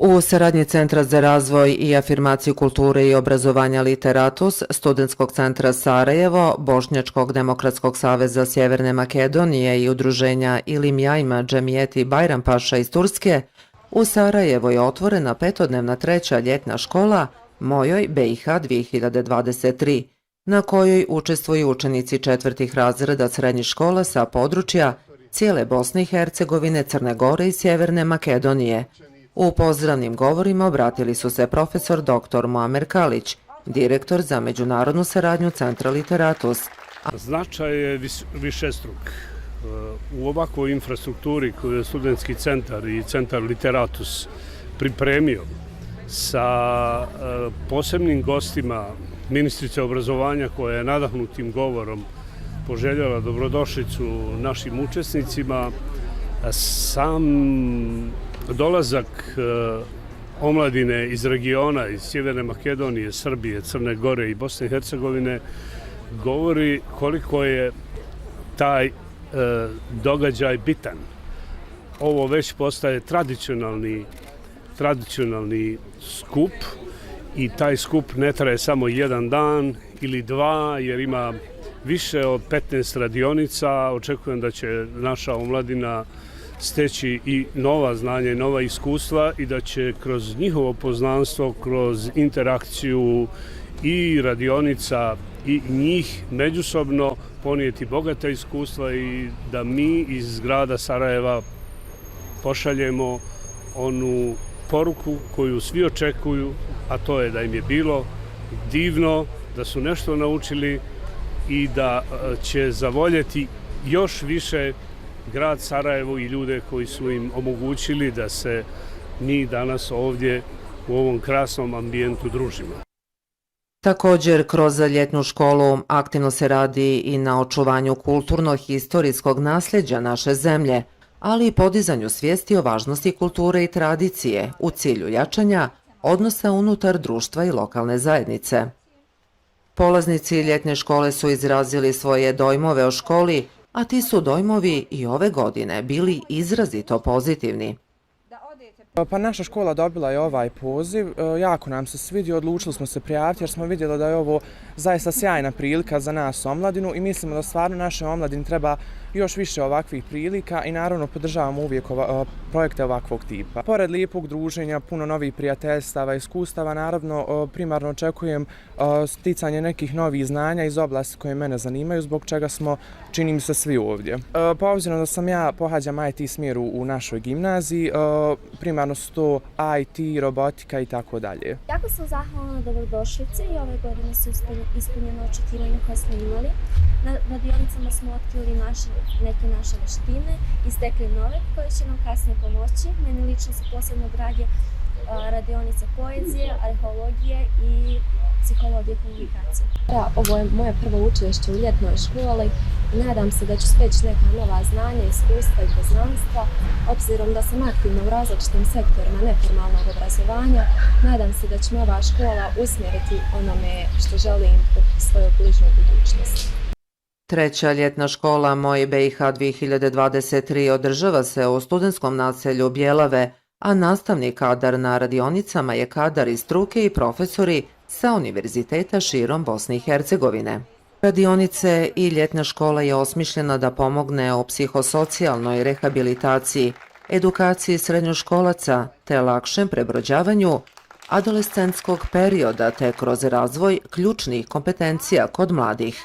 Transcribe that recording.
U saradnji Centra za razvoj i afirmaciju kulture i obrazovanja Literatus, Studentskog centra Sarajevo, Bošnjačkog demokratskog saveza Sjeverne Makedonije i udruženja Ilim Jajma Džemijeti Bajrampaša iz Turske, u Sarajevo je otvorena petodnevna treća ljetna škola Mojoj BiH 2023, na kojoj učestvuju učenici četvrtih razreda srednjih škola sa područja cijele Bosne i Hercegovine, Crne Gore i Sjeverne Makedonije. U pozdravnim govorima obratili su se profesor dr. Muamer Kalić, direktor za međunarodnu saradnju Centra Literatus. Značaj je višestruk. U ovakvoj infrastrukturi koju je Studentski centar i Centar Literatus pripremio sa posebnim gostima, ministrice obrazovanja koja je nadahnutim govorom poželjela dobrodošlicu našim učesnicima, sam dolazak omladine iz regiona, iz Sjeverne Makedonije, Srbije, Crne Gore i Bosne i Hercegovine govori koliko je taj događaj bitan. Ovo već postaje tradicionalni skup i taj skup ne traje samo jedan dan ili dva, jer ima više od 15 radionica. Očekujem da će naša omladina steći i nova znanja i nova iskustva i da će kroz njihovo poznanstvo, kroz interakciju i radionica i njih međusobno ponijeti bogata iskustva i da mi iz grada Sarajeva pošaljemo onu poruku koju svi očekuju, a to je da im je bilo divno, da su nešto naučili i da će zavoljeti još više grad Sarajevo i ljude koji su im omogućili da se mi danas ovdje u ovom krasnom ambijentu družimo. Također, kroz ljetnu školu aktivno se radi i na očuvanju kulturno-historijskog nasljeđa naše zemlje, ali i podizanju svijesti o važnosti kulture i tradicije u cilju jačanja odnosa unutar društva i lokalne zajednice. Polaznici ljetne škole su izrazili svoje dojmove o školi, a ti su dojmovi i ove godine bili izrazito pozitivni. Pa naša škola dobila je ovaj poziv, jako nam se svidio, odlučili smo se prijaviti jer smo vidjeli da je ovo zaista sjajna prilika za nas omladinu i mislimo da stvarno našoj omladini treba još više ovakvih prilika i naravno podržavamo uvijek projekte ovakvog tipa. Pored lijepog druženja, puno novih prijateljstava, iskustava, naravno primarno očekujem sticanje nekih novih znanja iz oblasti koje mene zanimaju, zbog čega smo, čini mi se, svi ovdje. Pa obzirom da ja pohađam IT smjer u našoj gimnaziji, primarno su to IT, robotika i tako dalje. Jako sam zahvalna na dobrodošlici i ove godine su ispunjeno očekivanja koje smo imali. Na radionicama smo otkrili neke naše veštine i stekli nove koje će nam kasnije pomoći. Meni lično su posebno drage radionice poezije, arheologije i psihologije komunikacije. Ovo je moje prvo učešće u ljetnoj školi i nadam se da ću steći neka nova znanja, iskustva i poznanstva. Obzirom da sam aktivna u različitim sektorima neformalnog obrazovanja, nadam se da će me ova škola usmjeriti onome što želim u svojoj bližnjoj budućnosti. Treća ljetna škola Moj BiH 2023 održava se u studentskom naselju Bjelave, a nastavni kadar na radionicama je kadar iz struke i profesori sa univerziteta širom Bosne i Hercegovine. Radionice i ljetna škola je osmišljena da pomogne u psihosocijalnoj rehabilitaciji, edukaciji srednjoškolaca te lakšem prebrođavanju adolescentskog perioda te kroz razvoj ključnih kompetencija kod mladih.